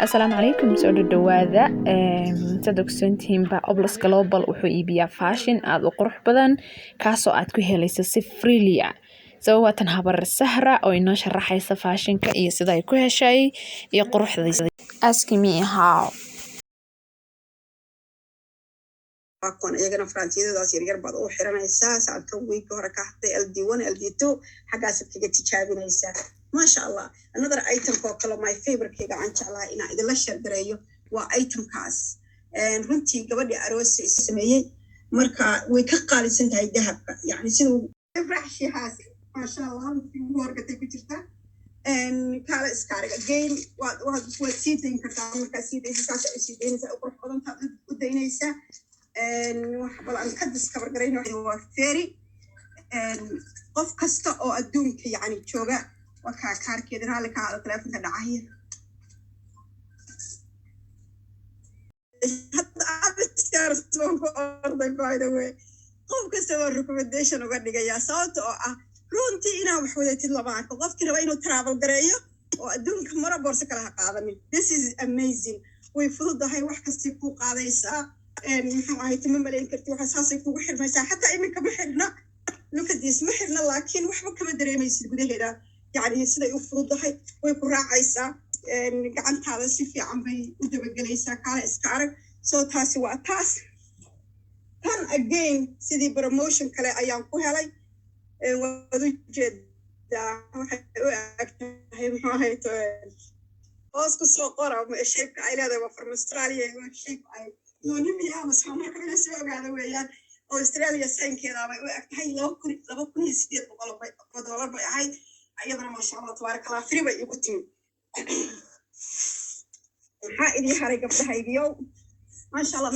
Asalaamu calaykum, soo dhadhawaada. Saad ogsoontihiinba, Oblas Global wuxuu iibiyaa fashion aada u qurux badan, kaasoo aad ku helayso si freely ah. So waatan habar Sahra oo inoo sharaxaysa fashionka iyo sida ay ku heshay iyo quruxdiisa. Ask me how. Waa kuwan iyagana farantiiyadaas yaryar baad u xiranaysaa. Saadkan wiigga hore ka hadlay, LD 1, LD 2, xaggaasaad kaga tijaabinaysaa. Maasha Allah. Another itemka oo kale, my favoriteka aan jeclahay inaan idinla share gareeyo, waa itemkaas. Runtii gabadhii aroosa is sameeyey, marka way ka qaalisan tahay dahabka, yani siduu raxshihaas. Maasha Allah, ugu horgatay ku jirta. Kaala iskaariga gain waad sii dayn kartaa. Markaa sii daysa, saasa u sii daynaysaa, u qurux badantaad u daynaysaa. Wax bal aan ka discover garayno waa very qof kasta oo adduunka yani jooga. Waa kaa kaarkeeda. Raalli ka hada, telefonka dhacaya. Hadda upstairs baan ku orday. By the way, qof kasta waa recommendation uga dhigayaa, sababta oo ah runtii inaa wax wadatid lama arko. Qofkii raba inuu travel gareeyo oo adduunka mara, boorso kale ha qaadanin. This is amazing. Way fududahay, wax kastay kuu qaadaysaa. Muxuu ahay, tama malayn karti waxa saasay kugu xirmaysaa. Xataa iminka ma xirna. Look at this, ma xirna, laakiin waxba kama dareemaysid gudaheeda. Yani siday u fududahay, way ku raacaysaa gacantaada, si fiican bay u dabagelaysaa. Kaale iska arag. So taasi waa taas. Tan again sidii promotion kale ayaan ku helay. Waad u jeedaa, waxay u eg tahay, muxuu ahayd, hoos ku soo qora shapeka ay leedahay. Waa from Australia. Waa shape ay doonimiya ama soomarka inay soo ogaada weeyaan. Australia signkeeda bay u eg tahay. 2800 oo dollar bay ahayd iyadana. Maasha Allah, tabaaraka Allah, free bay igu timi. Maxaa idii haray, gabdhahaygiyow? Maasha Allah.